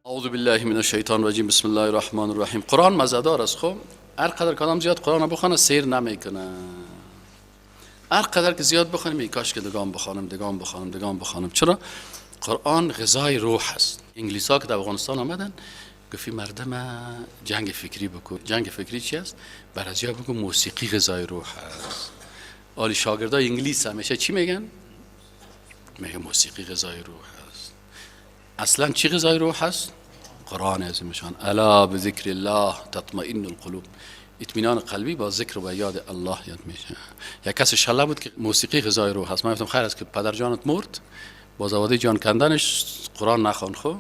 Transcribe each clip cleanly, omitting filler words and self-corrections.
اعوذ بالله من الشیطان الرجیم، بسم الله الرحمن الرحیم. قرآن مزه‌دار است. خب، هر قدر که آدم زیاد قرآن بخونه، سیر نمیکنه. هر قدر که زیاد بخونیم، ای کاش که دگام بخوانم، دگام بخوانم، دگام بخوانم. چرا؟ قرآن غذای روح است. انگلیس ها که در افغانستان آمدن، گفتی مردم جنگ فکری بکن. جنگ فکری چی است؟ بر از بگو موسیقی غذای روح است. آلی شاگردای انگلیس همیشه چی میگن؟ میگه موسیقی غذای روح است. اصلا چی غذای روح است؟ قرآن عظیم شان. الا بذکر الله تطمئن القلوب. اطمینان قلبی با ذکر و یاد الله یاد میشه. یک کس شله بود که موسیقی غذای روح هست. من گفتم خیر است که پدر جانت مرد، با زواده جان کندنش قرآن نخوان، خو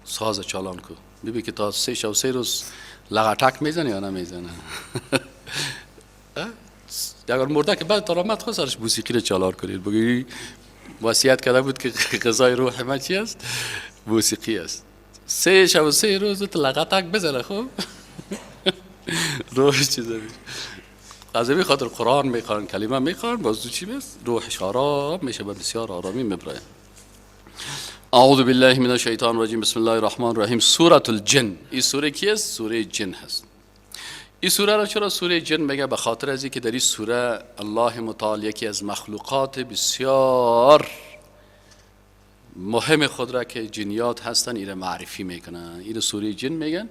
ساز چالان کو، ببین که تا 3 شب 3 روز لغتک میزنه یا نمیزنه. اگر مرده که بعد تا آمد، خود سرش موسیقی رو چالان کنید. بگی وصیت کرده بود که غذای روح من چی است؟ موسیقی است. 3 شب و 3 روز تو لغتک بزنه، خب روح چیزا میشه. از این خاطر قرآن میخوان، کلمه میخوان، باز تو چی بس روحش آرام میشه و بسیار آرامی میبره. اعوذ بالله من الشیطان الرجیم، بسم الله الرحمن الرحیم. سورة الجن. این سوره کی است؟ سوره جن هست. این سوره را چرا سوره جن میگه؟ به خاطر از که در این سوره الله متعال یکی از مخلوقات بسیار مهم خود را که جنیات هستن، ایره معرفی میکنن. این سوره جن میگن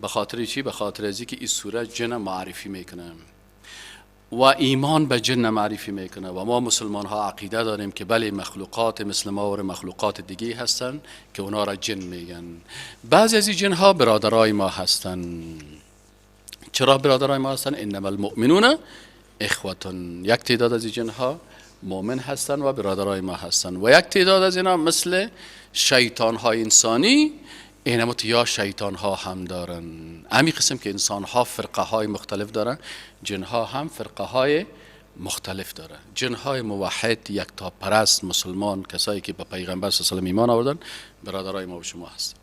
به خاطر چی؟ به خاطر از که این سوره جن معرفی میکنه و ایمان به جن معرفی میکنه. و ما مسلمان ها عقیده داریم که بله، مخلوقات مثل ما و مخلوقات دیگه هستن که اونا را جن میگن. بعضی از این جن ها برادرای ما هستن. چرا برادرای ما هستن؟ انما المؤمنون اخوة. یک تعداد از این جن ها مؤمن هستن و برادرای ما هستن و یک تعداد از اینا مثل شیطان های انسانی، اینمو یا شیطان ها هم دارن. امی قسم که انسان ها فرقه های مختلف دارن، جن ها هم فرقه های مختلف داره. جن های موحد، یکتا پرست، مسلمان، کسایی که به پیغمبر صلی الله علیه و ایمان آوردن، برادرای ما و شما هست.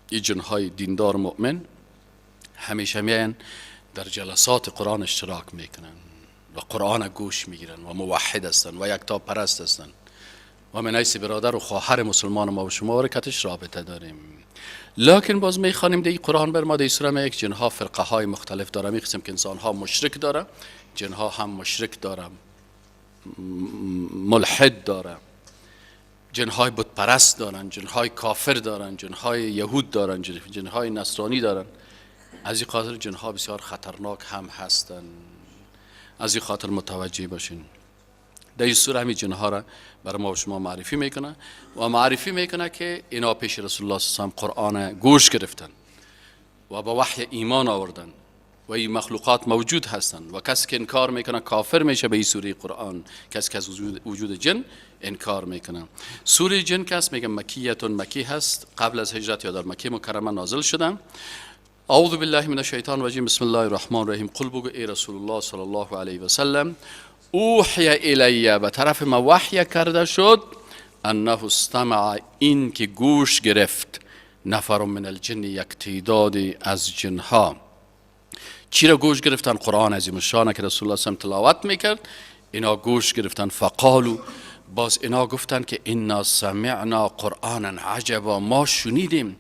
این جن های دیندار مؤمن همیشه میان در جلسات قرآن اشتراک میکنن و قرآن گوش میگیرن و موحد هستن و یکتا پرست هستن و من حیث برادر و خواهر مسلمان ما و شما و کتش رابطه داریم. لکن باز میخوانیم دی قرآن بر ما، دی سوره یک جنها فرقه های مختلف داره. می قسم که انسان ها مشرک داره، جنها هم مشرک داره، ملحد داره، جنهای بت پرست دارن، جنهای کافر دارن، جنهای یهود دارن، جنهای نصرانی دارن. از این خاطر جنها بسیار خطرناک هم هستن. از این خاطر متوجه باشین. در این سوره همین جنها را برای ما و شما معرفی میکنه و معرفی میکنه که اینا پیش رسول الله صلی الله علیه و قرآن گوش گرفتن و با وحی ایمان آوردن و این مخلوقات موجود هستند و کسی که انکار میکنه، کافر میشه به این سوره قرآن. کسی که از وجود جن انکار میکنه. سوره جن کس میگه مکیة، مکی هست، قبل از هجرت یا در مکه مکرمه نازل شدن. اعوذ بالله من الشیطان الرجیم، بسم الله الرحمن الرحیم. قل، بگو ای رسول الله صلی الله علیه و سلم، اوحی الی، به طرف ما وحی کرده شد، انه استمع، این که گوش گرفت، نفر من الجن، یک تعدادی از جنها. چی را گوش گرفتن؟ قرآن عظیم الشان که رسول الله صلی تلاوت میکرد، اینا گوش گرفتن. فقالوا، باز اینا گفتن که انا سمعنا قرآنا عجبا، ما شنیدیم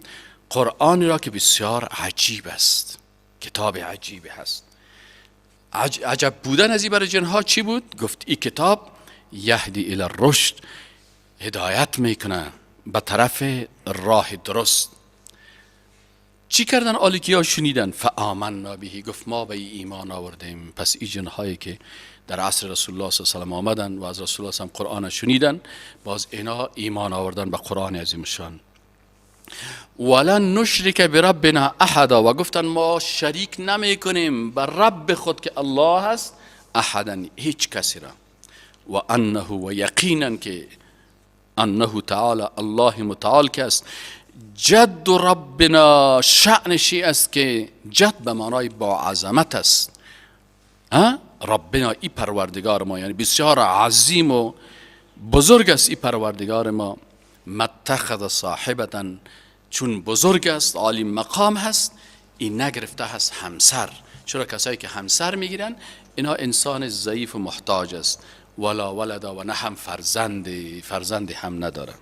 قرآن را که بسیار عجیب است، کتاب عجیبی هست. عجب بودن از این برای جنها چی بود؟ گفت این کتاب یهدی الی الرشد، هدایت میکنه به طرف راه درست. چی کردن آلی ها شنیدن؟ فآمنا به، گفت ما به ایمان آوردیم. پس این جنهایی که در عصر رسول الله صلی الله علیه و آمدن و از رسول الله صلی قرآن شنیدن، باز اینا ایمان آوردن به قرآن عظیم شان. ولن نشرک بربنا احدا، و گفتن ما شریک نمی کنیم بر رب خود که الله هست، احدا، هیچ کسی را. و انه، و یقینا که انه تعالی، الله متعال که است، جد ربنا، شأنش است که جد به معنای با عظمت است، ربنا، ای پروردگار ما، یعنی بسیار عظیم و بزرگ است ای پروردگار ما. ما اتخذ صاحبة، چون بزرگ است، عالی مقام هست، این نگرفته هست همسر. چرا؟ کسایی که همسر میگیرن، اینها انسان ضعیف و محتاج است. ولا ولدا، و نه هم فرزند، فرزند هم نداره،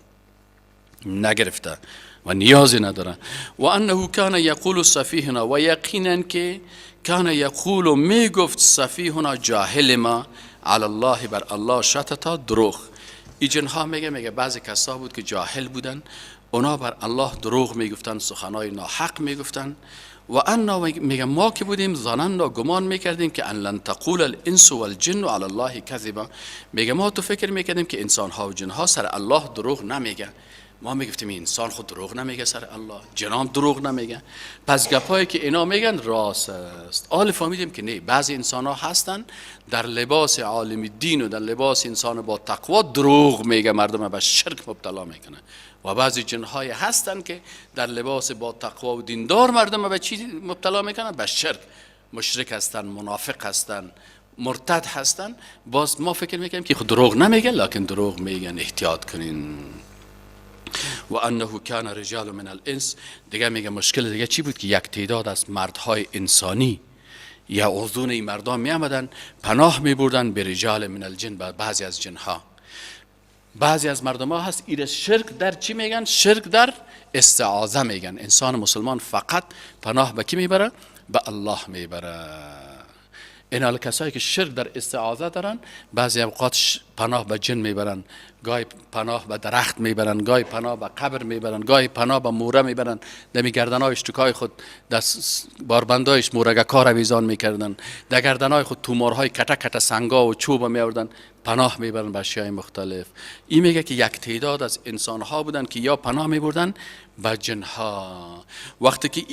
نگرفته. و نیازی نداره. و انه کان یقول سفیهنا، و یقینا که کان یقول میگفت سفیهنا جاهل ما، علی الله بر الله شططا دروغ. این جنها میگه بعضی کسا بود که جاهل بودن، اونا بر الله دروغ میگفتن، سخنای ناحق میگفتن. و انا میگه ما که بودیم ظننا گمان میکردیم که ان لن تقول الانس والجن علی الله کذبا. میگه ما تو فکر میکردیم که انسان ها و جن ها سر الله دروغ نمیگن. ما میگفتیم انسان خود دروغ نمیگه سر الله، جنام دروغ نمیگه، پس گپایی که اینا میگن راست است. حال فهمیدیم که نه، بعضی انسان ها هستن در لباس عالم دین و در لباس انسان با تقوا دروغ میگه، مردم به شرک مبتلا میکنه. و بعضی جنهای هستن که در لباس با تقوا و دیندار مردم به چی مبتلا میکنن؟ به شرک. مشرک هستن، منافق هستن، مرتد هستن. باز ما فکر میکنیم که خود دروغ نمیگن، لکن دروغ میگن، احتیاط کنین. و انه کان رجال من الانس. دیگه میگه مشکل دیگه چی بود؟ که یک تعداد از مردهای انسانی یا عضون این مردان می آمدن پناه می بردن به رجال من الجن، بعضی از جنها. بعضی از مردم ها هست ایر شرک در چی میگن؟ شرک در استعاذه میگن. انسان مسلمان فقط پناه به کی میبره؟ به الله میبره. این حال کسایی که شرک در استعاذه دارن، بعضی اوقات پناه به جن میبرن، گاهی پناه به درخت میبرن، گاهی پناه به قبر میبرن، گاهی پناه به موره میبرن. دمی گردنای اشتکای خود دست باربندایش مورگکار آویزان میکردن، در گردنای خود تومارهای کته کته سنگا و چوب میآوردن، پناه میبرن به اشیای مختلف. این میگه که یک تعداد از انسان ها بودن که یا پناه میبردن به جنها. وقتی که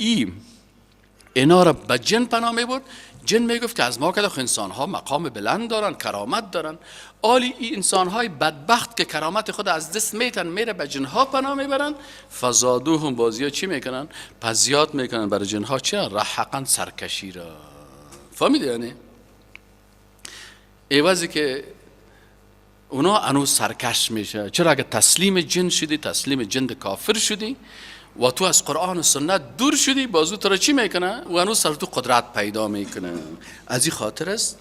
اینا را به جن پناه میبرد، جن میگفت که از ما که انسان ها مقام بلند دارن، کرامت دارن. آلی این انسان های بدبخت که کرامت خود از دست میتن، میره به جن ها پناه میبرن. فزادوهم، بازی ها چی میکنن؟ پس زیاد میکنن برای جن ها چه؟ رهقا سرکشی را. فهمیدی؟ یعنی عوضی که اونا انو سرکش میشه. چرا؟ اگه تسلیم جن شدی، تسلیم جن کافر شدی و تو از قرآن و سنت دور شدی، بازو تو را چی میکنه؟ و هنوز سر تو قدرت پیدا میکنه. از این خاطر است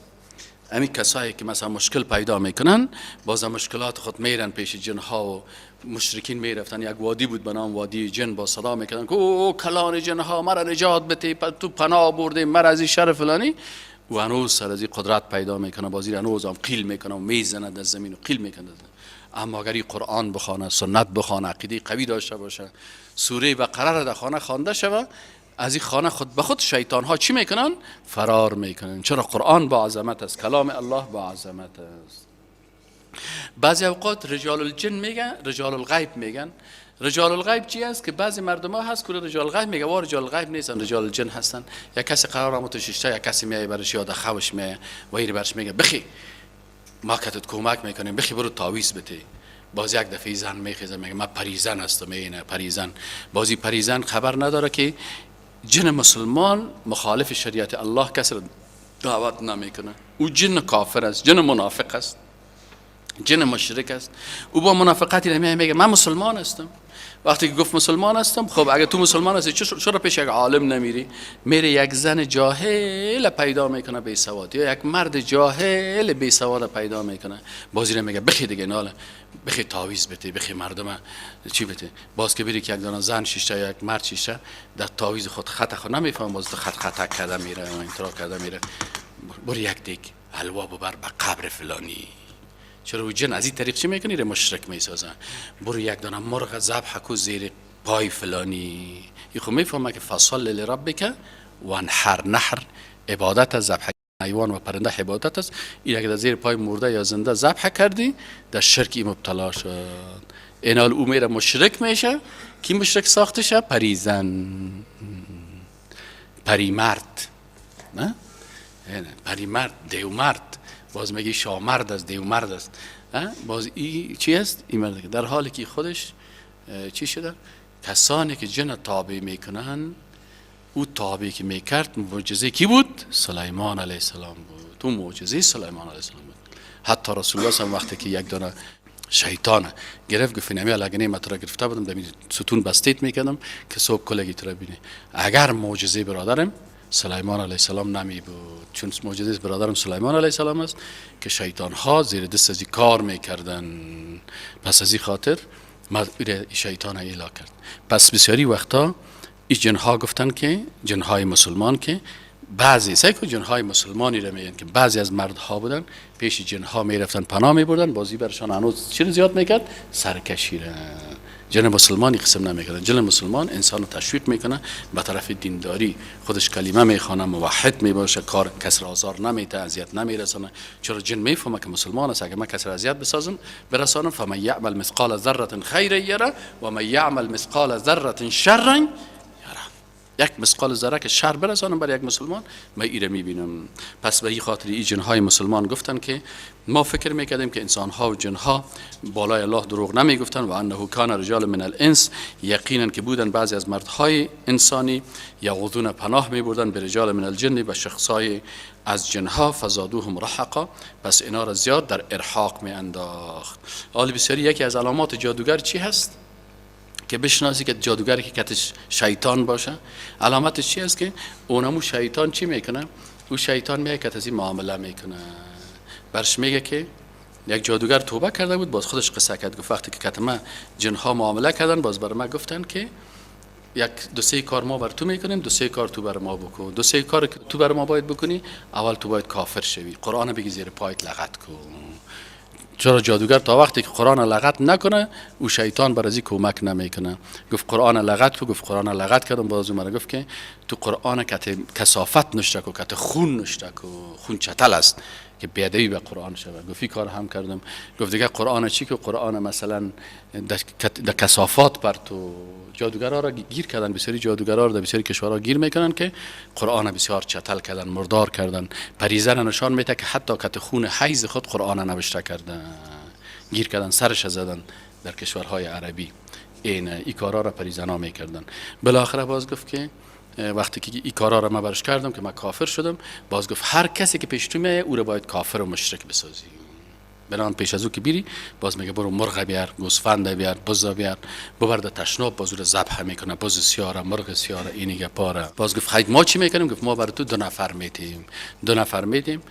همین کسایی که مثلا مشکل پیدا میکنن، باز مشکلات خود میرن پیش جنها و مشرکین میرفتن. یک وادی بود به نام وادی جن، با صدا میکردن که او کلان جنها مرا نجات بده، تو پناه برده مرا از این شر فلانی. و هنوز سر از این قدرت پیدا میکنه، بازی هنوز هم قیل میکنه و میزنه در زمین و قیل میکنه. اما اگر این قرآن بخوانه، سنت بخوانه، عقیده قوی داشته باشه، سوره بقره در خانه خوانده شوه، از این خانه خود به خود شیطان ها چی میکنن؟ فرار میکنن. چرا؟ قرآن با عظمت است، کلام الله با عظمت است. بعضی اوقات رجال الجن میگن، رجال الغیب میگن. رجال الغیب چی است؟ که بعضی مردم ها هست که رجال الغیب میگه، وا رجال الغیب نیستن، رجال الجن هستن. یک کسی قرار تو ششته، یک کسی میای برش یاد خوش میای و ایری برش میگه بخی ما کتت کمک میکنیم، بخی برو تعویذ بده. باز یک دفعه زن میخیزه میگه من پریزن هستم، اینه پریزن. بازی پریزن خبر نداره که جن مسلمان مخالف شریعت الله کسی را دعوت نمیکنه. او جن کافر است، جن منافق است، جن مشرک است. او با منافقتی نمیه میگه من مسلمان هستم. وقتی که گفت مسلمان هستم، خب اگه تو مسلمان هستی چرا پیش یک عالم نمیری؟ میره یک زن جاهل پیدا میکنه بی سواد، یا یک مرد جاهل بی سواد پیدا میکنه. بازی میگه بخی دیگه ناله، بخی تعویذ بده، بخی مردم چی بده. باز که بری که یک دانه زن شیشته یک مرد شیشته در تعویذ خود خط خود نمیفهم، باز خط خطا کرده میره و اینطور کرده میره. برو یک دیگ حلوا ببر به قبر فلانی. چرا او جن از این طریق چی میکنی؟ ره مشرک میسازن. برو یک دانه مرغ ذبح کو زیر پای فلانی. این خب میفهمه که فصل لربک وانحر، نحر عبادت از ذبح حیوان و پرنده عبادت است. این اگه در زیر پای مرده یا زنده ذبح کردی در شرک مبتلا شد. اینال او میره مشرک میشه. کی مشرک ساخته شه؟ پریزن، پریمرد، نه پریمرد، دیومرد. باز میگی شامرد است، دیومرد است. باز ای چی است؟ این مرد در حالی که خودش چی شده؟ کسانی که جن تابع میکنن، او تابع که میکرد معجزه کی بود؟ سلیمان علیه السلام بود. تو معجزه سلیمان علیه السلام بود. حتی رسول الله هم وقتی که یک دانه شیطان گرفت، گفت نمی اگه من تو را گرفته بودم در ستون بستیت میکردم که صبح کلگی تو را بینی. اگر معجزه برادرم سلیمان علیه السلام نمی بود، چون معجزه برادرم سلیمان علیه السلام است که شیطان ها زیر دست از کار میکردن. پس از این خاطر شیطان ایلا کرد. پس بسیاری وقتا این جنها گفتن که جنهای مسلمان که بعضی سعی کن جنهای مسلمانی را میگن که بعضی از مردها بودن پیش جنها میرفتن پناه میبردن، بازی برشان هنوز چی زیاد میکرد؟ سرکشی را. جن مسلمانی قسم نمیکردن. جن مسلمان انسان رو تشویق میکنه به طرف دینداری، خودش کلمه میخوانه، موحد میباشه، کار کس را آزار نمیده، اذیت نمیرسانه. چرا جن میفهمه که مسلمان است، اگه من کس را اذیت بسازم برسانم، فمن یعمل مثقال ذره خیرا یره و من یعمل مثقال ذره شرا یره. یک مثقال ذره که شر برسانم برای یک مسلمان، من ایره میبینم. پس به این خاطر این جنهای مسلمان گفتن که ما فکر میکردیم که انسانها و جنها بالای الله دروغ نمیگفتن. و انه کان رجال من الانس، یقینا که بودن بعضی از مردهای انسانی، یعوذون پناه میبردن، به رجال من الجن، به شخصای از جنها، فزادوهم رهقا، پس اینا را زیاد در ارهاق می انداخت. حال بسیاری یکی از علامات جادوگر چی هست که بشناسی که جادوگری که کتش شیطان باشه؟ علامتش چی است؟ که اونمو شیطان چی میکنه؟ او شیطان میگه که از این معامله میکنه، برش میگه که یک جادوگر توبه کرده بود، باز خودش قصه کرد، گفت وقتی که کتمه جنها معامله کردن، باز بر ما گفتن که یک دو سه کار ما بر تو میکنیم، دو سه کار تو بر ما بکن. دو سه کار که تو بر ما باید بکنی، اول تو باید کافر شوی، قرآن بگی زیر پایت لغت کن. چرا جادوگر تا وقتی که قرآن لغت نکنه او شیطان بر ازی کمک نمیکنه. گفت قرآن لغت کو، گفت قرآن لغت کردم. باز اومد گفت که تو قرآن کت کثافت نشته کو، کت خون نشته کو، خون چتل است که بیادبی به قرآن شود. گفت کار هم کردم. گفت دیگه قرآن چی که قرآن مثلا در کثافات بر تو. جادوگرا را گیر کردن، بسیاری جادوگرا را در بسیاری کشورها گیر میکنن که قرآن بسیار چتل کردن، مردار کردن. پریزه را نشان میده که حتی کت خون حیض خود قرآن نوشته کردن، گیر کردن، سرش زدن در کشورهای عربی. این کارا را پریزنا میکردن. بالاخره باز گفت که وقتی که این کارا را من برش کردم که من کافر شدم، باز گفت هر کسی که پیش تو میایه او را باید کافر و مشرک بسازی. بنان پیش از او که بیری باز میگه برو مرغ بیار، گوسفند بیار، بز بیار، ببر در تشناب، باز او را ذبح میکنه، بز سیاره، مرغ سیاره، اینی پاره. باز گفت خیر ما چی میکنیم؟ گفت ما بر تو دو نفر میتیم، دو نفر میتیم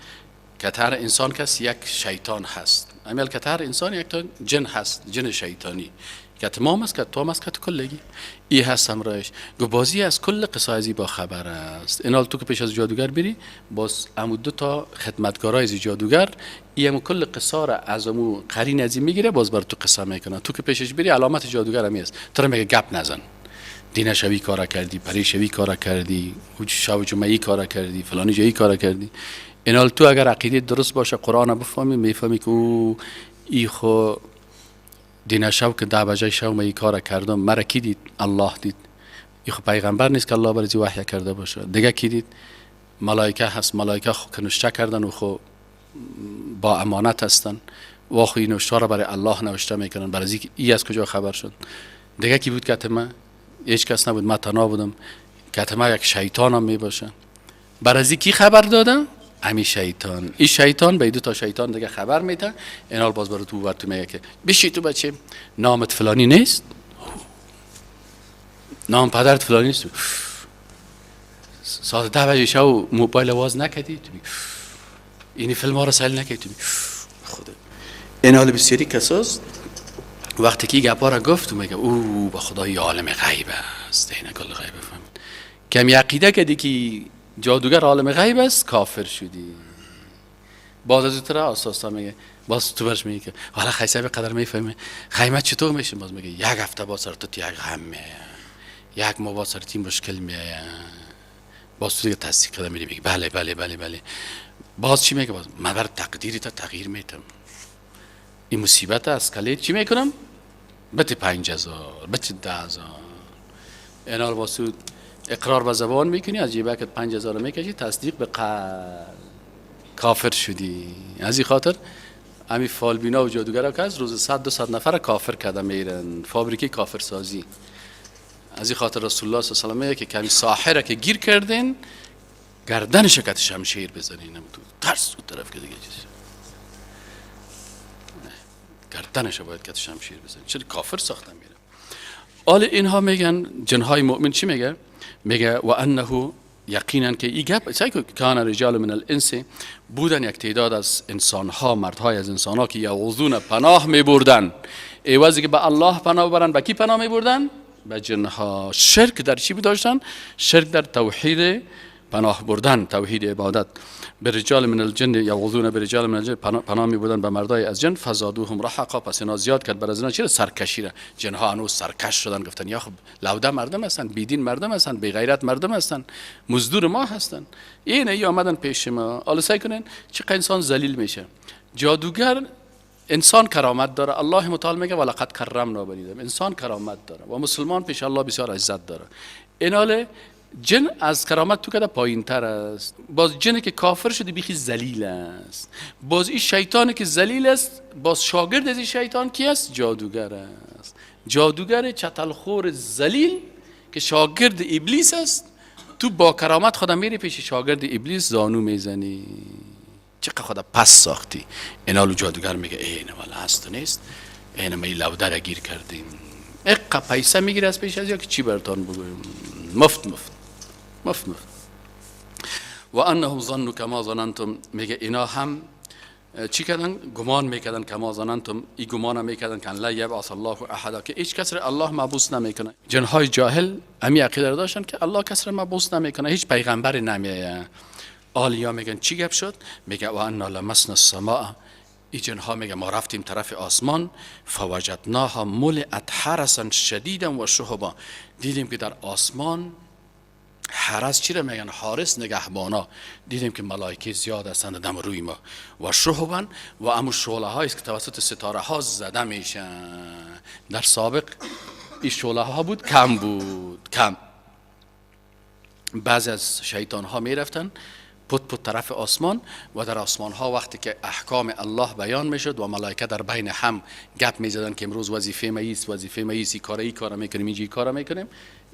که هر انسان کس یک شیطان هست، امیل که هر انسان یک تا جن هست، جن شیطانی که تمام است، که تو است، که کلگی ای هست همراهش. گفت بازی از کل قصه با خبر است. اینال تو که پیش از جادوگر بری، باز امو دو تا خدمتکارای از جادوگر ای امو کل قصه را از امو قرین از میگیره، باز بر تو قصه میکنه. تو که پیشش بری علامت جادوگر همی است، تو میگه گپ نزن، دینه شوی کارا کردی، پری شوی کارا کردی، شب جمعه کارا کردی، فلانی جایی کارا کردی. اینال تو اگر عقیده درست باشه، قرآن بفهمی، میفهمی که او ای خو دینه شو که 10 بجه شو من این کار کردم، مرا کی دید؟ الله دید. ای خو پیغمبر نیست که الله برای وحی کرده باشه. دیگه کی دید؟ ملائکه هست، ملائکه خو که نوشته کردن و خو با امانت هستن و خو این نوشته را برای الله نوشته میکنن، برای ای از کجا خبر شد؟ دیگه کی بود که ما؟ هیچ کس نبود، من تنها بودم. که ما یک شیطان هم میباشه. برای کی خبر دادم؟ امی شیطان. این شیطان به دو تا شیطان دیگه خبر میده. اینال باز برای تو بر تو میگه که بشی تو بچه، نامت فلانی نیست، نام پدرت فلانی نیست، ساعت 10 بجه شو موبایل واز نکردی، تو اینی فیلم ها رو سیل نکردی، تو خدا. اینال بسیاری کساست وقتی که گپا را گفت تو میگه او با خدای عالم غیب است، اینه کل غیب فهمید. کمی عقیده کردی که جادوگر عالم غیب است، کافر شدی. باز از تو را اساسا میگه، باز تو برش میگه که حالا خیسه به قدر میفهمه خیمه چطور میشه؟ باز میگه یک هفته باز سر تو یک غم میایه، یک ماه باز سر تیم مشکل میایه. باز تو دیگه تصدیق کرده میری، میگه بله بله بله بله. باز چی میگه؟ باز من بر تقدیری تا تغییر میتم، این مصیبت از کلی چی میکنم؟ بتی 5000، بتی 10000. اینال باز تو اقرار به زبان میکنی، از جیبکت 5000 میکشی، تصدیق به قلب، کافر شدی. از این خاطر امی فالبینا و جادوگرا که از روز 100-200 نفر کافر کرده میرن، فابریکه کافر سازی. از این خاطر رسول الله صلی الله علیه و که کمی ساحره که گیر کردین گردنش کت شمشیر بزنین، تو ترس اون طرف که دیگه چیز گردنش باید کت شمشیر بزنین، چرا کافر ساختن میره. حال اینها میگن جنهای مؤمن چی میگه؟ میگه و انه یقینا که این گپ کان رجال من الانس، بودن یک تعداد از انسانها، مردهای از انسانها که یعوذون پناه میبردن، عوضی که به الله پناه ببرن به کی پناه میبردن؟ به جنها. شرک در چی داشتن؟ شرک در توحید پناه بردن، توحید عبادت. برجال من الجن یعوذون برجال من الجن، پناه می بردن به مردای از جن. فزادوهم رهقا، پس اینا زیاد کرد بر از اینا چرا؟ سرکشی را. جنها هنوز سرکش شدن، گفتن یا خب لوده مردم هستن، بیدین مردم هستن، بی غیرت مردم هستن، مزدور ما هستن، این ای آمدن پیش ما. حالا سعی کنین چقدر انسان ذلیل میشه. جادوگر انسان کرامت داره، الله متعال میگه ولقد کرمنا بنی آدم، انسان کرامت داره و مسلمان پیش الله بسیار عزت داره. ایناله جن از کرامت تو کده پایین تر است. باز جن که کافر شده بیخی ذلیل است. باز این شیطانی که ذلیل است، باز شاگرد از این شیطان کی است؟ جادوگر است. جادوگر چتلخور ذلیل که شاگرد ابلیس است، تو با کرامت خودم میری پیش شاگرد ابلیس زانو میزنی. چقدر خدا پس ساختی. اینالو جادوگر میگه ای نه والا هست نیست، اینه می لوده را گیر کردیم، اقا پیسه میگیره از پیش از یا که چی براتان بگویم، مفت مفت مفت مفت. و انهم ظنوا کما ظننتم، میگه اینا هم چی کردن؟ گمان میکردن. کما ظننتم، ای گمان میکردن که لا یبعث الله احدا، که هیچ کس را الله مبعوث نمیکنه. جنهای جاهل همی عقیده را داشتن که الله کس را مبعوث نمیکنه، هیچ پیغمبر نمیایه. آلیا میگن چی گپ شد؟ میگه و انا لمسنا السماء، این جنها میگه ما رفتیم طرف آسمان، فوجدناها ملئت حرسا شدیدا و شهبا، دیدیم که در آسمان حرس چی را میگن؟ حارس، نگهبانا. دیدیم که ملائکه زیاد هستند دم روی ما، و شهبا و امو شعله هایی که توسط ستاره ها زده میشن. در سابق این شعله ها بود، کم بود، کم. بعضی از شیطان ها میرفتن پت پت طرف آسمان و در آسمان ها وقتی که احکام الله بیان میشد و ملائکه در بین هم گپ میزدن که امروز وظیفه ما ایست، وظیفه ما ایست، کار ای کار میکنیم، اینجا کار میکنیم،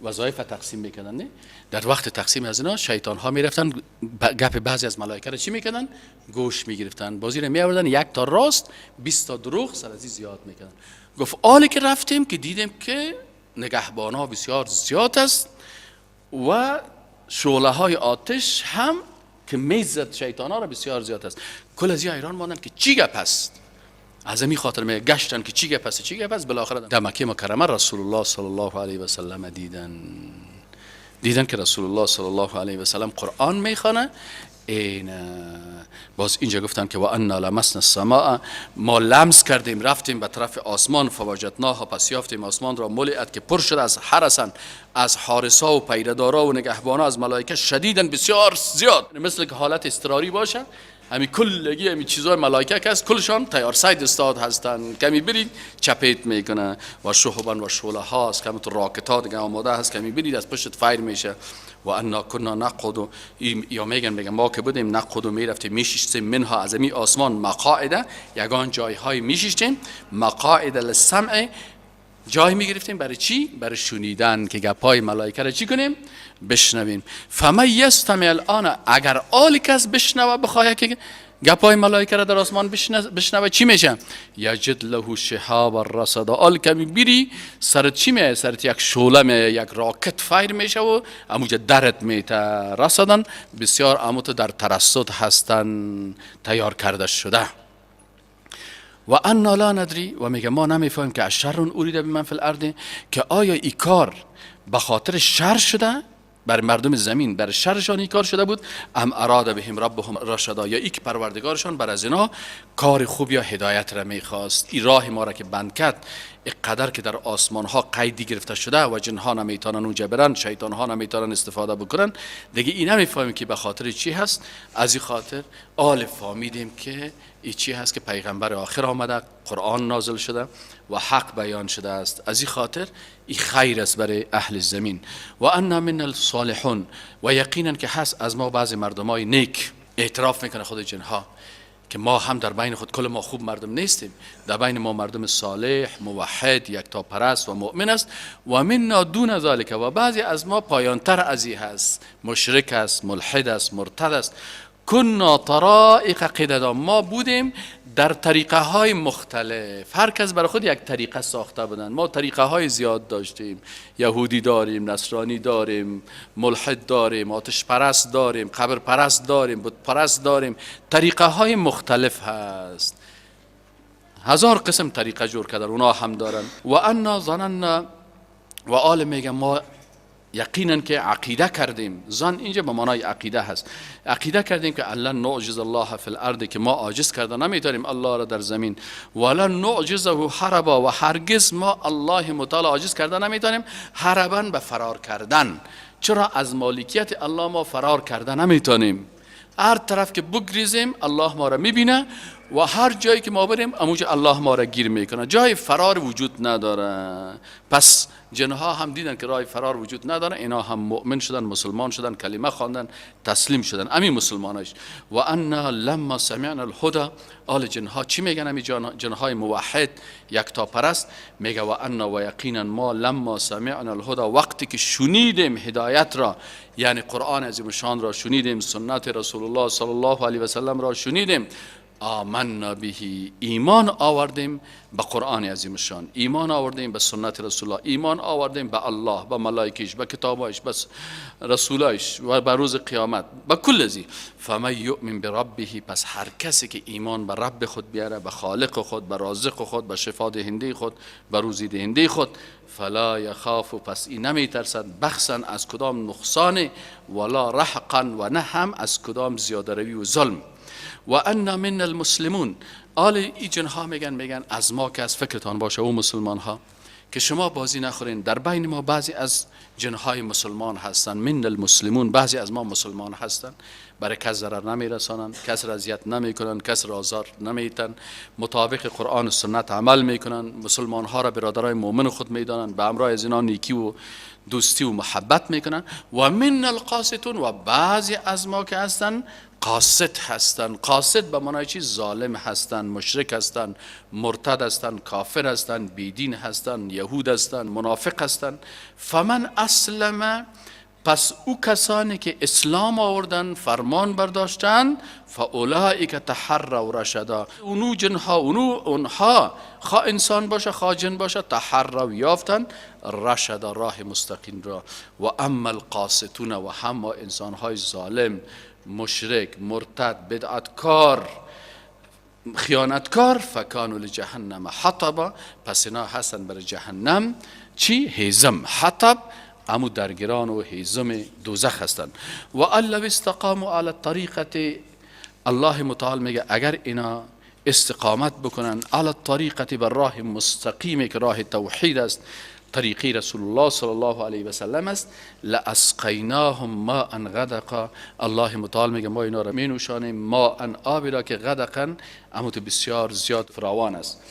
وظایف تقسیم میکردن. نه، در وقت تقسیم از اینا شیطان ها میرفتن گپ بعضی از ملائکه را چی میکردن؟ گوش میگرفتن، بازی را میآوردن، یک تا راست 20 تا دروغ سر از زیاد میکردن. گفت آلی که رفتیم که دیدیم که نگهبان ها بسیار زیاد است و شعله های آتش هم که میزد شیطان ها را بسیار زیاد است. کل از حیران ماندن که چی گپ است. از این خاطر می گشتن که چی گپ است، چی گپ است. بالاخره در مکه مکرمه رسول الله صلی الله علیه و سلم دیدن که رسول الله صلی الله علیه و سلم قرآن میخوانه. این باز اینجا گفتن که و انا لمسنا السماء، ما لمس کردیم، رفتیم به طرف آسمان، فوجدناها، پس یافتیم آسمان را، ملئت که پر شده از حرسن، از حارسا و پیردارا و نگهبانا، از ملائکه، شدیدن بسیار زیاد، مثل که حالت اضطراری باشه، همین کلگی همین چیزای ملائکه که است کلشان تیار سید استاد هستن، کمی برید چپیت میکنه. و شهبا و شعله هاست که تو راکت ها دیگه آماده هست، کمی برید از پشت fire میشه. و انا کنا نقعد، یا میگن ما که بودیم نقعد میرفتیم میشیشتیم، منها از امی آسمان، مقاعد یگان جای های میشیشتیم، مقاعد للسمع جای میگرفتیم برای چی؟ برای شنیدن که گپای ملائکه را چی کنیم؟ بشنویم. فمن یستمع الان، اگر آل کس بشنوه، بخواه که گپای ملائکه را در آسمان بشنوه چی میشه؟ یجد له شهابا رصدا، آل کمی بیری سرت چی میه؟ سرت یک شعله میه، یک راکت fire میشه و اموجه درت میته. رصدا بسیار اموت در ترصد هستن، تیار کرده شده. و انا لا ندری، و میگه ما نمیفهمیم که اشر ارید بمن فی الارض، که آیا ای کار به خاطر شر شده بر مردم زمین، بر شرشان این کار شده بود، ام اراد بهم ربهم رشدا، یا یک پروردگارشان بر از اینا کار خوب یا هدایت را میخواست. این راه ما را که بند کرد، قدر که در آسمان ها قیدی گرفته شده و جن ها نمیتونن اونجا برن، شیطان ها نمیتونن استفاده بکنن، دیگه این نمیفهمیم که به خاطر چی هست. از این خاطر آل فهمیدیم که ای چی هست که پیغمبر آخر آمده، قرآن نازل شده و حق بیان شده است. از این خاطر ای خیر است برای اهل زمین. و انا منا الصالحون، و یقینا که هست از ما بعضی مردمای نیک. اعتراف میکنه خود جنها که ما هم در بین خود کل ما خوب مردم نیستیم، در بین ما مردم صالح، موحد، یکتا پرست و مؤمن است. و منا دون ذلک، و بعضی از ما پایانتر از این هست، مشرک است، ملحد است، مرتد است. كنا طرائق قددا، ما بودیم در طریقه های مختلف، هر کس برای خود یک طریقه ساخته بودن. ما طریقه های زیاد داشتیم، یهودی داریم، نصرانی داریم، ملحد داریم، آتش پرست داریم، قبر پرست داریم، بت پرست داریم، طریقه های مختلف هست، هزار قسم طریقه جور کردن، اونا هم دارن. و انا ظننا، و آل میگه ما یقینا که عقیده کردیم، ظن اینجا به معنای عقیده هست، عقیده کردیم که ان لن نعجز الله فی الارض، که ما عاجز کرده نمیتونیم الله را در زمین، ولن نعجزه هربا، و هرگز ما الله متعال عاجز کرده نمیتونیم، هربا به فرار کردن. چرا از مالکیت الله ما فرار کرده نمیتونیم؟ هر طرف که بگریزیم الله ما را میبینه و هر جایی که ما بریم اموجه الله ما را گیر میکنه، جای فرار وجود نداره. پس جنها هم دیدن که راه فرار وجود نداره، اینا هم مؤمن شدن، مسلمان شدن، کلمه خواندن، تسلیم شدن، امی مسلمانش. و انا لما سمعنا الهدى، آل جنها چی میگن؟ امی جنهای موحد یکتا پرست میگه و انا و یقینا ما لما سمعنا الهدى، وقتی که شنیدیم هدایت را، یعنی قرآن عظیم شان را شنیدیم، سنت رسول الله صلی الله علیه و سلم را شنیدیم، آمنا به، ایمان آوردیم به قرآن عظیم شان، ایمان آوردیم به سنت رسول الله، ایمان آوردیم به الله، به ملائکش، به کتابش، به رسولایش و به روز قیامت، به کل ازی. فمن یؤمن بربه، پس هر کسی که ایمان به رب خود بیاره، به خالق خود، به رازق خود، به شفا دهنده خود، به روزی دهنده خود، فلا یخاف، پس این نمیترسد بخسا از کدام نقصان، ولا رهقا، و نه هم از کدام زیاده روی و ظلم. و انا منا المسلمون، آل ای جنها میگن از ما که از فکرتان باشه او مسلمان ها که شما بازی نخورین، در بین ما بعضی از جنهای مسلمان هستند، منا المسلمون، بعضی از ما مسلمان هستند، برای کس ضرر نمیرسانند، کس را اذیت نمیکنند، کس را آزار نمیتن، مطابق قرآن و سنت عمل میکنند، مسلمان ها را برادرای مؤمن خود میدانند، به همراه از اینا نیکی و دوستی و محبت میکنن. و منا القاسطون، و بعضی از ما که هستن قاسط هستند. قاسط به معنای چی؟ ظالم هستند، مشرک هستند، مرتد هستند، کافر هستند، بیدین هستند، یهود هستند، منافق هستند. فمن اسلم، پس او کسانی که اسلام آوردن، فرمان برداشتن، فاولئک تحروا رشدا، اونو جنها، اونو اونها، خواه انسان باشه خواه جن باشه، تحروا یافتن، رشدا راه مستقیم را. و اما القاسطون، و هم انسانهای ظالم، مشرک، مرتد، بدعتکار، خیانتکار، فکانوا لجهنم حطبا، پس اینا هستن برای جهنم چی؟ هیزم. حطب امو درگیران و هیزم دوزخ هستند. و ان لو استقاموا علی الطریقة، الله متعال میگه اگر اینا استقامت بکنن، علی الطریقة، بر راه مستقیمی که راه توحید است، طریقی رسول الله صلی الله علیه و سلم است، لاسقیناهم ماء غدقا، الله متعال میگه ما اینا را می نوشانیم ماء، آبی را که غدقا، امو تو بسیار زیاد فراوان است،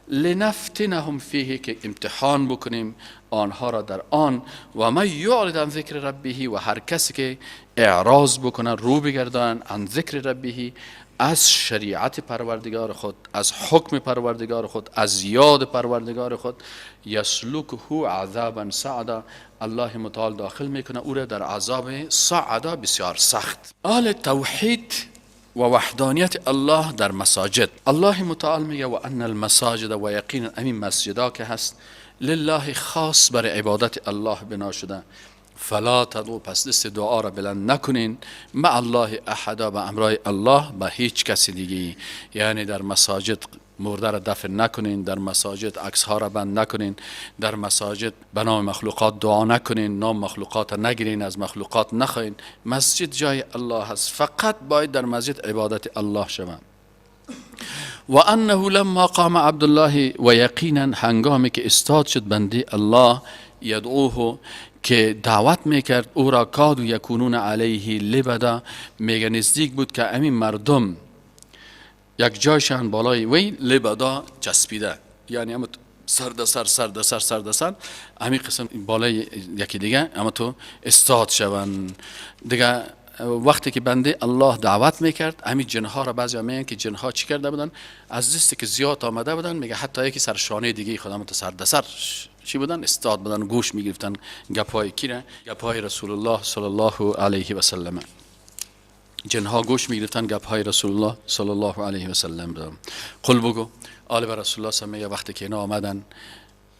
لنفتنهم فیه، که امتحان بکنیم آنها را در آن. و من یعرض عن ذکر ربه، و هر کسی که اعراض بکنه، رو بگردان، عن ذکر ربه، از شریعت پروردگار خود، از حکم پروردگار خود، از یاد پروردگار خود، یسلکه عذابا صعدا، الله متعال داخل میکنه او را در عذاب صعدا، بسیار سخت. آل توحید و وحدانیت الله در مساجد، الله متعال میگه و ان المساجد، و یقینا امین مسجدا که هست، لله، خاص بر عبادت الله بنا شده، فلا تدعوا، پس دست دعا را بلند نکنین، مع الله احدا، به امرای الله به هیچ کسی دیگه. یعنی در مساجد مرده را دفن نکنین، در مساجد عکس ها را بند نکنین، در مساجد به نام مخلوقات دعا نکنین، نام مخلوقات را نگیرین، از مخلوقات نخواین. مسجد جای الله هست، فقط باید در مسجد عبادت الله شود. و انه لما قام عبدالله، و یقینا هنگامی که استاد شد بنده الله، یدعوه، که دعوت میکرد او را، کادوا یکونون علیه لبدا، میگه نزدیک بود که امین مردم یک جایشان بالای وی لبدا چسبیده، یعنی هم سر در سر، سر در سر، سر در سر، همین قسم بالای یکی دیگه اما تو استاد شون دیگه. وقتی که بنده الله دعوت میکرد، همین جنها را بعضی میگن که جنها چی کرده بودن؟ از دستی که زیاد آمده بودن، میگه حتی یکی سر شانه دیگه خودم تو سر در سر چی بودن؟ استاد بودن، گوش میگرفتن گپای کی؟ گپای رسول الله صلی الله علیه و سلم. جنها گوش میگرفتن گپ های رسول الله صلی الله علیه و سلم را. قل بگو، آل بر رسول الله صلی وقتی که اینا آمدن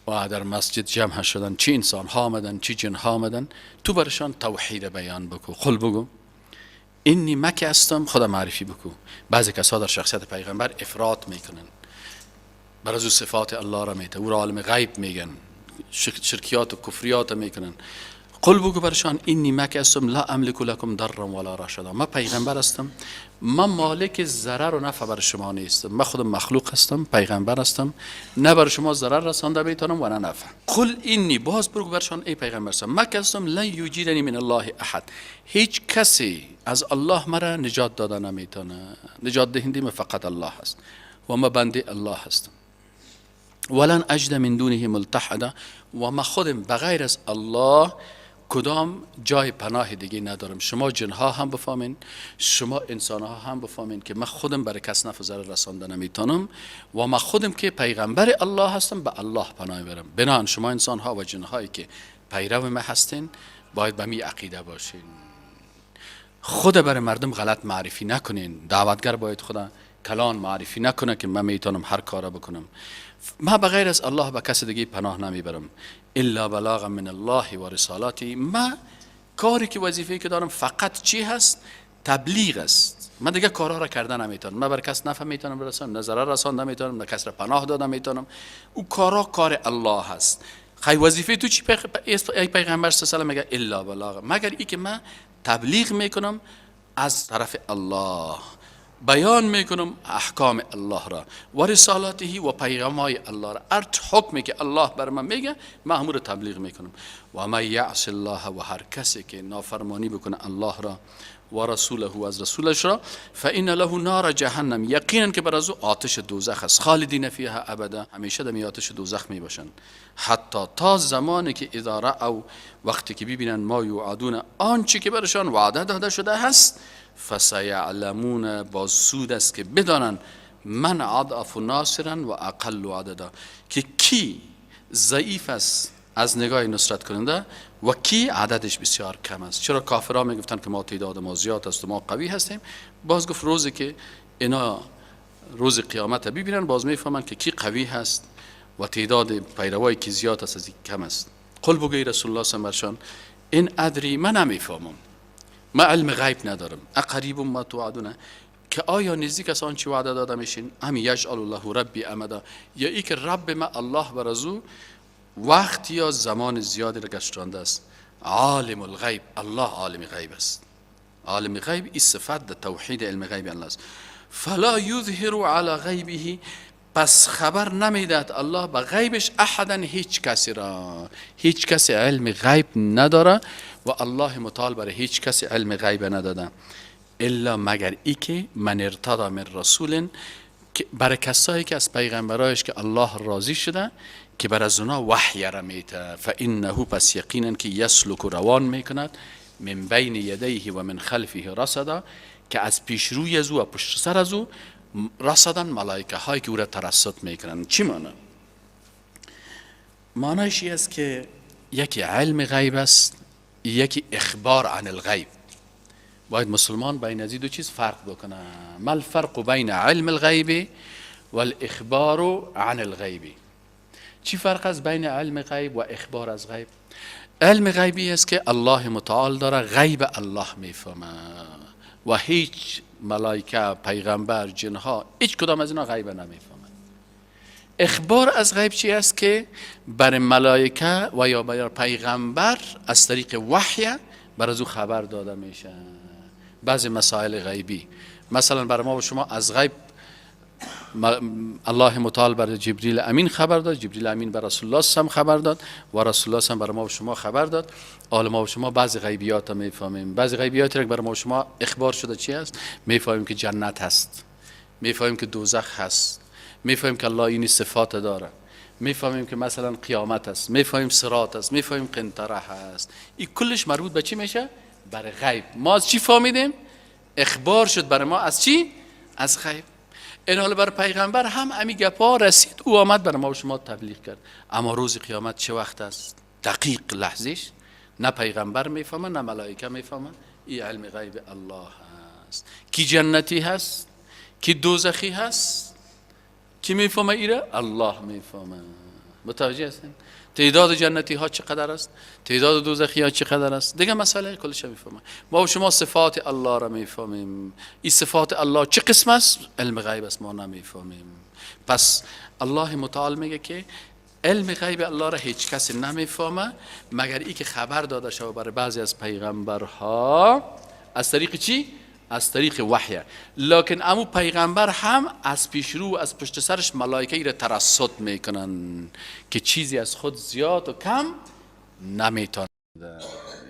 و در مسجد جمع شدن، چی انسان ها آمدن چی جن ها آمدن، تو برشان توحید بیان بکو. قل بگو إني مه که هستم، خدا معرفی بکو. بعضی کسا در شخصیت پیغمبر افراط میکنن، بر از او صفات الله را میته، او را عالم غیب میگن، شرکیات و کفریات میکنن. قل بگو برشان إني مه که هستم لا أملك لكم ضرا ولا رشدا، ما پیغمبر هستم، ما مالک ضرر و نفع بر شما نیستم، ما خودم مخلوق هستم، پیغمبر هستم، نه بر شما ضرر رسانده میتونم و نه نفع. قل إني، باز بگو برشان ای پیغمبر هستم، ما که هستم لن يجيرني من الله أحد، هیچ کسی از الله مرا نجات داده نمیتونه، نجات دهنده ما فقط الله است و ما بنده الله هستم. ولن أجد من دونه ملتحدا، و ما خودم بغیر از الله کدام جای پناه دیگه ندارم. شما جنها هم بفهمین، شما انسان ها هم بفهمین که من خودم برای کس نفع ضرر رسانده نمیتونم و من خودم که پیغمبر الله هستم به الله پناه میبرم. بنابراین شما انسان ها و جنهایی که پیرو من هستین باید به می عقیده باشین. خود برای مردم غلط معرفی نکنین. دعوتگر باید خدا کلان معرفی نکنه که من میتونم هر کار بکنم. ما بغیر از الله به کس دیگه پناه نمیبرم. إلا بلاغا من الله ورسالاته، ما کاری که وظیفه‌ای که دارم فقط چی هست؟ تبلیغ است. من دیگه کارها را کرده نمیتونم، من بر کس نفع میتونم برسانم، نه ضرر رسانده میتونم، نه کس را پناه داده میتونم. او کارا کار الله هست. خی وظیفه تو چی ای پیغمبر صلی الله علیه و میگه إلا بلاغا، مگر ای که من تبلیغ میکنم از طرف الله، بیان میکنم احکام الله را ورسالاته و پیغامای الله را، هر حکمی که الله بر من میگه من همون رو تبلیغ میکنم. ومن يعص الله، و هر کسی که نافرمانی بکنه الله را ورسوله از رسولش را، فإن له نار جهنم، یقینا که بر از او آتش دوزخ است، خالدين فيها أبدا، همیشه در آتش دوزخ می باشند. حتی تا زمانی که إذا رأوا، وقتی که ببینن ما يوعدون، آنچه که برشان وعده داده شده هست، فسيعلمون، باز زود است که بدانند، من أضعف ناصرا وأقل عددا، که کی ضعیف است از نگاه نصرت کننده و کی عددش بسیار کم است. چرا کافرها میگفتن که ما تعداد ما زیاد است و ما قوی هستیم؟ باز گفت روزی که اینا روز قیامت ببینن باز میفهمن که کی قوی هست و تعداد پیروای کی زیاد است از کم است. قل بگوی رسول الله صلی الله علیه إن أدري، من نمیفهمم، من علم غیب ندارم، أقريب ما توعدون، که آیا نزدیک است آنچه وعده داده میشین، أم يجعل له ربي أمدا، یا ای که رب ما الله بر از او وقت یا زمان زیادی را گشتانده است. عالم الغیب، الله عالم غیب است. عالم غیب این صفت در توحید علم غیب الله است. فلا يظهر على غيبه، پس خبر نمیدهد الله به غیبش أحدا، هیچ کسی را. هیچ کسی علم غیب نداره و الله متعال برای هیچ کسی علم غیب نداده. إلا مگر ای که من ارتضى من رسول، که برای کسایی که از پیغمبرایش که الله راضی شده که بر از اونا وحی را میته، فإنه، پس یقینا که يسلك، روان میکند، من بين يديه ومن خلفه رصدا، که از پیش روی از او و پشت سر از او رصدا، ملائکه هایی که او را ترصد میکنن. چی معنی؟ معنیش است که یکی علم غیب است، یکی اخبار عن الغیب. باید مسلمان بین از دو چیز فرق بکنه. ما الفرق بين علم الغیب والإخبار عن الغیب؟ چی فرق است بین علم غیب و اخبار از غیب؟ علم غیبی است که الله متعال داره، غیب الله میفهمه و هیچ ملائکه، پیغمبر، جنها، هیچ کدام از اینا غیب نمیفهمند. اخبار از غیب چی است؟ که بر ملائکه و یا بر پیغمبر از طریق وحی بر از او خبر داده میشه بعضی مسائل غیبی. مثلا بر ما و شما از غیب الله متعال بر جبریل امین خبر داد، جبریل امین بر رسول الله سم خبر داد و رسول الله سم بر ما و شما خبر داد. حالا ما و شما بعضی غیبیات رو میفهمیم. بعضی غیبیات را بر ما و شما اخبار شده چی است؟ میفهمیم که جنت هست، میفهمیم که دوزخ هست، میفهمیم که الله این صفات داره، میفهمیم که مثلا قیامت است، میفهمیم صراط است، میفهمیم قنطره هست. این کلش مربوط به چی میشه؟ بر غیب. ما از چی فهمیدیم؟ اخبار شد بر ما از چی؟ از غیب. این حال بر پیغمبر هم امی گپا رسید، او آمد بر ما و شما تبلیغ کرد. اما روز قیامت چه وقت است؟ دقیق لحظش نه پیغمبر میفهمه نه ملائکه میفهمه. این علم غیب الله. هست. کی جنتی هست، کی دوزخی هست، کی میفهمه ایره؟ الله میفهمه. متوجه هستین؟ تعداد جنتی ها چقدر است، تعداد دوزخی ها چقدر است، دیگه مسئله کلش میفهمه. ما و شما صفات الله را میفهمیم. این صفات الله چه قسم است؟ علم غیب است، ما نمیفهمیم. پس الله متعال میگه که علم غیب الله را هیچ کسی نمیفهمه مگر ای که خبر داده شود برای بعضی از پیغمبرها از طریق چی؟ از طریق وحی. لکن امو پیغمبر هم از پیش رو و از پشت سرش ملائکه ای را ترصد میکنن که چیزی از خود زیاد و کم نمیتونه.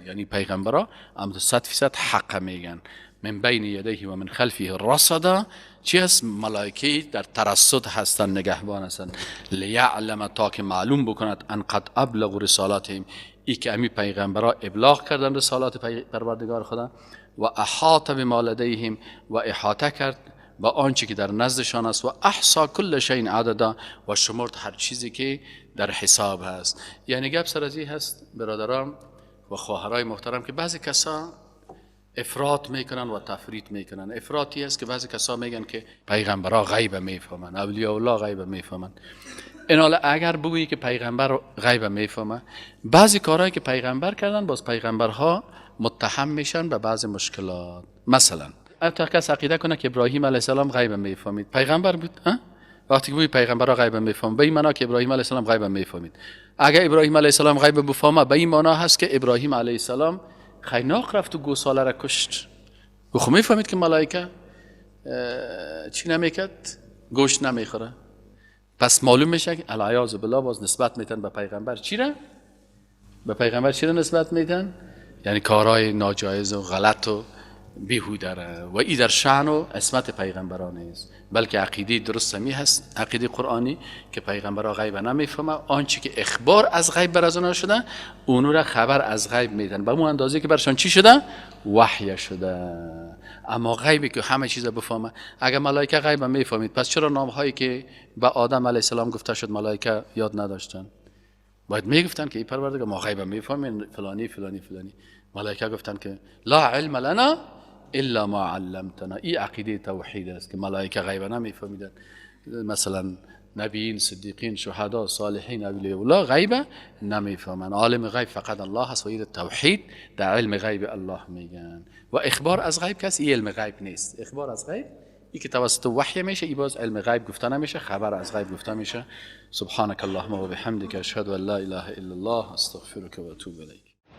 یعنی پیغمبرها هم 100% حق میگن. من بین یدیه و من خلفه رصدا، چی هست؟ ملائکه در ترصد هستن، نگهبان هستن. لیعلم، تا که معلوم بکند، ان قد ابلغوا رسالاتهم، ای که امی پیغمبرها ابلاغ کردن رسالات پروردگار خدا، و احاط بما لدیهم، و احاطه کرد با آنچه که در نزدشان است، و احصا کل شیء عددا، و شمرد هر چیزی که در حساب هست. یعنی گپ سر از این هست برادران و خواهرای محترم که بعضی کسا افراط میکنن و تفریط میکنن. افراطی است که بعضی کسا میگن که پیغمبرها غیب میفهمن، اولیاء الله غیب میفهمن. این حالا اگر بگویی که پیغمبر غیب میفهمه، بعضی کارهایی که پیغمبر کردن باز پیغمبرها متهم میشن به بعضی مشکلات. مثلا تا کس عقیده کنه که ابراهیم علیه السلام غیب میفهمید، پیغمبر بود، ها؟ وقتی که بگویی پیغمبرها غیب میفهمن، به این معنا که ابراهیم علیه السلام غیب میفهمید. اگر ابراهیم علیه السلام غیب بفهمه، به این معنا هست که ابراهیم علیه السلام خیناق رفت و گوساله را کشت. او خو میفهمید که ملائکه چی نمیکرد؟ گوشت نمیخوره. پس معلوم میشه که العیاذ بالله باز نسبت میتن به پیغمبر چی را؟ به پیغمبر چی را نسبت میتن؟ یعنی کارهای ناجایز و غلط و بیهوده را. و ای در شأن و عصمت پیغمبران نیست، بلکه عقیده درست همی هست، عقیده قرآنی که پیغمبرها غیب نمیفهمه، آنچه که اخبار از غیب بر از آنها شده اونو را خبر از غیب میدن، به اون اندازه که برشان چی شده؟ وحی شده. اما غیبی که همه چیز بفهمه، اگر ملائکه غیب میفهمید پس چرا نامهایی که به آدم علیه السلام گفته شد ملائکه یاد نداشتن؟ باید میگفتن که ای پروردگار ما غیب میفهمیم، فلانی فلانی فلانی. ملائکه گفتن که لا علم لنا الا ما علمتنا. این عقیده توحید است که ملائکه غیب نمیفهمیدن. مثلا نبیین، صدیقین، شهدا، صالحین، اولیاء الله غیب نمیفهمن. عالم غیب فقط الله هست و این توحید در علم غیب الله میگن. و اخبار از غیب کس این علم غیب نیست. اخبار از غیب ای که توسط وحی میشه، ای باز علم غیب گفته نمیشه، خبر از غیب گفته میشه. سبحانك اللهم و بحمدك اشهد ان لا اله الا الله استغفرك و اتوب الیک.